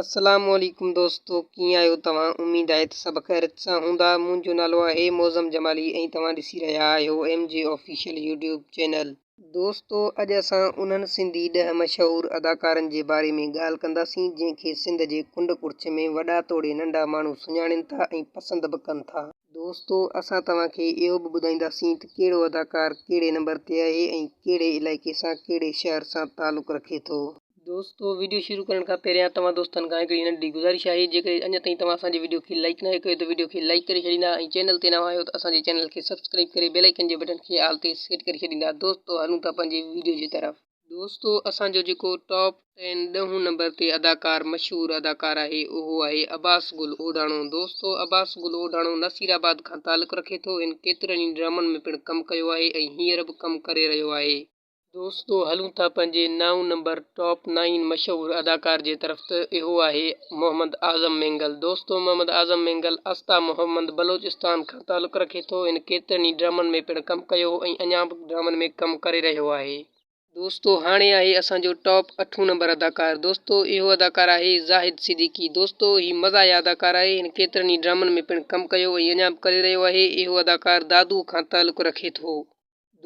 السلام عليڪم دوستو ڪيئن آهيو توهان اميد آهي ته سڀ خيريت سان هوندا منهنجو نالو آهي معظم جمالي ۽ توهان ڏسي رهيا آهيو M G official YouTube channel. دوستو اڄ اسان انهن سنڌي ڏهه مشهور اداڪارن جي باري ۾ ڳالهه ڪنداسين جنهن کي سنڌ جي ڪنڊ ڪڙڇ ۾ وڏا توڙي ننڍا ماڻهو سڃاڻين ٿا ۽ پسند به ڪن ٿا. دوستو اسان توهان کي اهو به ٻڌائينداسين ته ڪهڙو اداڪار ڪهڙي نمبر تي آهي ۽ ڪهڙي علائقي سان ڪهڙي شهر سان تعلق رکي ٿو. دوستو وڊيو شروع ڪرڻ کان پهريان توهان دوستن کان هڪڙي ننڍڙي گذارش آهي جيڪڏهن اڃا تائين توهان اسان جي وڊيو کي لائيڪ ناهي ڪيو ته وڊيو کي لائيڪ ڪري ڇڏيندا ۽ چينل تي نوان آهيو ته اسان جي چينل کي سبسڪرائيب ڪري بيل آئيڪن جي بٽڻ کي آل تي سيٽ ڪري ڇڏيندا دوستو هلون ٿا پنهنجي وڊيو جي طرف. دوستو اسان جو جيڪو ٽاپ ٽين ڏهون نمبر تي اداڪار مشهور اداڪار آهي اهو آهي عباس گل اوڍاڻو دوستو عباس گل اوڍاڻو نصير آباد کان تعلق رکي ٿو هن ڪيترن ئي ڊرامن ۾ پڻ ڪم ڪيو آهي ۽ هينئر به ڪم ڪري رهيو آهي. دوستو هلون ٿا پنهنجي نائون نمبر ٽاپ نائين مشهور اداڪار جي طرف ته اهو آهي محمد اعظم مينگل دوستو محمد اعظم مينگل استا محمد بلوچستان کان تعلق رکي ٿو هن ڪيترن ئي ڊرامن ۾ پڻ ڪم ڪيو ۽ اڃان به ڊرامن ۾ ڪم ڪري رهيو آهي. دوستو هاڻي آهي اسان جو ٽاپ اٺون نمبر اداڪار دوستو اهو اداڪار آهي زاهد صديقي دوستو هي مزاحيه اداڪار آهي هن ڪيترن ئي ڊرامن ۾ پڻ ڪم ڪيو ۽ اڃان به ڪري رهيو آهي اهو اداڪار دادو کان تعلق رکي ٿو.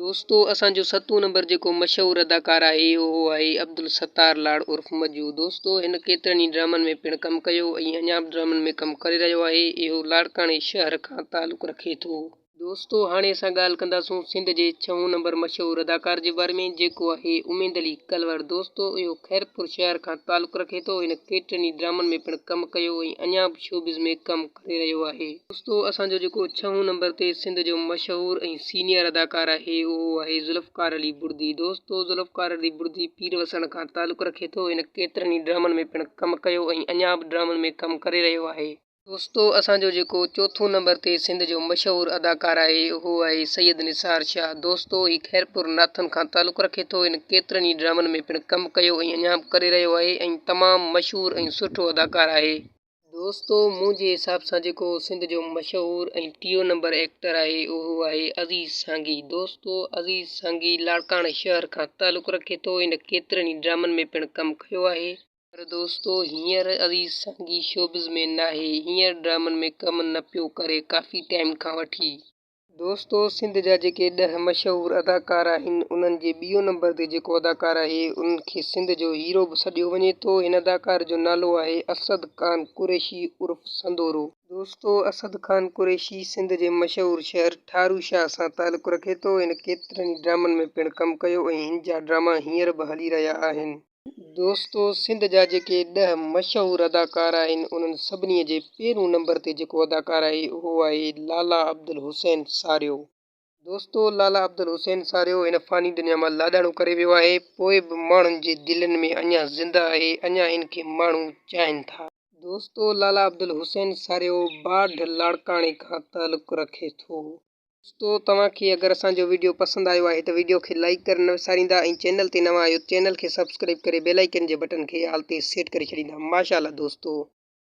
دوستو اسان جو ستون نمبر جيڪو مشهور اداڪار آهي اهو آهي عبدالستار لاڙ عرف مجو دوستو هن ڪيترن ئي ڊرامن ۾ پڻ ڪم ڪيو ۽ اڃا به ڊرامن ۾ ڪم ڪري رهيو آهي اهو لاڙڪاڻي شهر کان تعلق رکي ٿو. دوستو هاڻي اسان ڳالهه ڪنداسون سنڌ جي ڇهون نمبر مشهور اداڪار جي باري ۾ جيڪو آهي اميد علي ڪلوڙ دوستو اهو خيرپور شهر کان تعلق رکي ٿو هن ڪيترن ئي ڊرامن ۾ پڻ ڪم ڪيو ۽ اڃا به شوبز ۾ ڪم ڪري رهيو آهي. دوستو اسان جو جيڪو ڇهون نمبر تي سنڌ جو مشهور ۽ سينيئر اداڪار آهي اهو آهي ذوالفقار علي بڙدي دوستو ذوالفقار علي بڙدي پير وسڻ کان تعلق رکي ٿو هن ڪيترن ئي ڊرامن ۾ پڻ ڪم ڪيو ۽ اڃا به ڊرامن ۾ ڪم ڪري رهيو آهي. دوستو اسان جو جيڪو چوٿون نمبر تي سنڌ جو مشهور اداڪار آهي اهو آهي سيد نثار شاهه دوستو هي خيرپور ناٿن کان تعلق رکي ٿو هن ڪيترن ئي ڊرامن ۾ پڻ ڪم ڪيو ۽ اڃا به ڪري رهيو آهي ۽ تمام مشهور ۽ سٺو اداڪار آهي. دوستو منهنجي حساب سان جيڪو سنڌ جو مشهور ۽ ٽيون نمبر ايڪٽر آهي اهو آهي عزيز سانگي دوستو عزيز سانگي لاڙڪاڻي شهر کان تعلق رکي ٿو هن ڪيترن ئي ڊرامن ۾ پڻ ڪم ڪيو آهي. پر دوستو هينئر عزيز سانگي شوبز ۾ ناهي هينئر ڊرامن ۾ ڪم نه پيو ڪري ڪافي ٽائيم کان وٺي. دوستو سنڌ جا جيڪي ڏهه مشهور اداڪار آهن انهن جي ٻيون نمبر تي جيڪو اداڪار آهي ان کي سنڌ جو هيرو به سڏيو وڃي ٿو هن اداڪار جو نالو آهي اسد خان قريشي عرف سندورو. دوستو اسد خان قريشي سنڌ جي مشهور شهر ٺارو شاهه سان تعلق رکي ٿو هن ڪيترن ئي ڊرامن ۾ پڻ ڪم ڪيو ۽ هن جا ڊراما هينئر به هلي رهيا آهن. دوستو سنڌ جا جيڪي ڏهه مشهور اداڪار آهن انهن سڀني جي پهريون نمبر تي جيڪو اداڪار آهي اهو آهي لالا عبدالحسين ساريو. دوستو لالا عبدالحسين ساريو هن فاني دنيا مان لاڏاڻو ڪري ويو آهي پوء به ماڻهن جي دلين ۾ اڃا زنده آهي اڃا هن کي ماڻهو چاهين ٿا. دوستو لالا عبدالحسين ساريو باڊهه لاڙڪاڻي کان تعلق رکي ٿو. دوستو توهان کي اگر اسان جو وڊيو پسند آيو آهي ته وڊيو کي لائيڪ ڪرڻ نه وساريندا ۽ چينل تي نوان آهيو ته چينل کي سبسڪرائيب ڪري بيل آئيڪن جي بٽڻ کي آل تي سيٽ ڪري ڇڏيندا ماشاءالله دوستو.